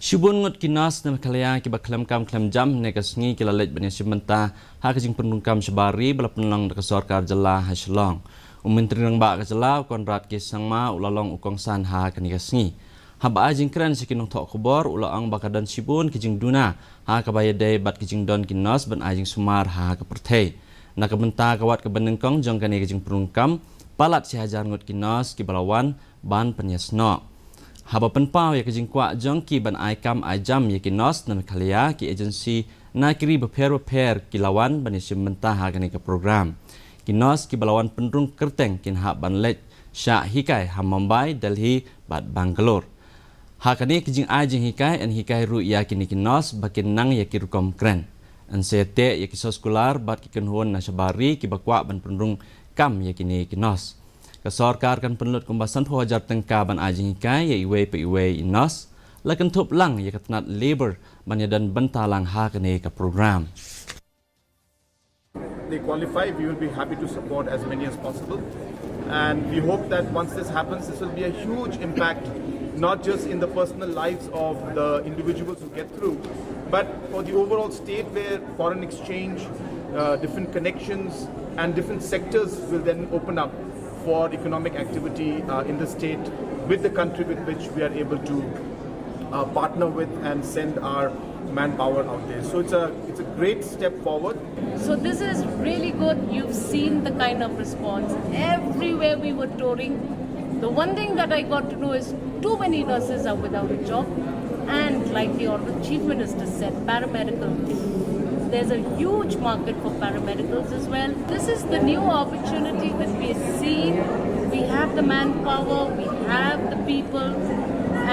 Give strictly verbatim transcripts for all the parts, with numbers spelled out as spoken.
Shibun ngut ki nurse na Meghalaya kiba khlem kam khlem jam hynne ka sngi ki la leit ban ïashim bynta ha ka jingpynrung kam shabar ri ba la pynlong da ka sorkar jylla ha Shillong. U Myntri Rangbah ka jylla, u Conrad K Sangma, u la long u kongsan ha kane ka sngi. Haba ai jingkren sha ki nongthoh khubor, u la ong ba ka don shibun ki jingduna ha kaba ïadei bad ki jingdon ki nurse ban ai jingsumar ha ka pyrthei. Na ka bynta ka wat kaba nyngkong jong kane ka jingpynrung kam, palat shi hajar ngut ki nurse kiba la wan ban pynïasnoh. Haba pynpaw ïa ka jingkwah jong ki ban ai kam ai jam ïa ki nurse na Meghalaya, ki agency na ki ri bapher bapher ki la wan ban ïashim bynta ha kane ka program. Ki nurse kiba la wan pynrung kyrteng kin hap ban leit shah hikai ha Mumbai, Delhi bad Bangalore. Ha kane ka jingai jinghikai, yn hikai ruh ïa kine ki nurse ba kin nang ïa ki rukom kren. Yn sa ïateh ïa ki soskular bad ki kynhun na shabar ri kiba kwah ban pynrung kam ïa kine ki nurse. Ka sorkar kan pynlut kumba sanphew hajar tyngka ban ai jinghikai ïa iwei pa iwei i nurse. La kynthup lang ïa ka tnat Labour ban ïadon bynta lang ha kane ka program. They qualify, we will be happy to support as many as possible. And we hope that once this happens, this will be a huge impact, not just in the personal lives of the individuals who get through, but for the overall state where foreign exchange, uh, different connections, and different sectors will then open up for economic activity uh, in the state with the country with which we are able to uh, partner with and send our manpower out there. So it's a it's a great step forward. So this is really good. You've seen the kind of response everywhere we were touring. The one thing that I got to know is too many nurses are without a job, and like the Honorable Chief Minister said, paramedical. There's a huge market for paramedicals as well. This is the new opportunity that we're seeing. We have the manpower, we have the people,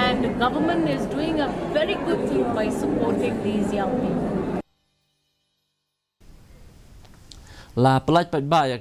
and the government is doing a very good thing by supporting these young people. La pyllait paidbah ïa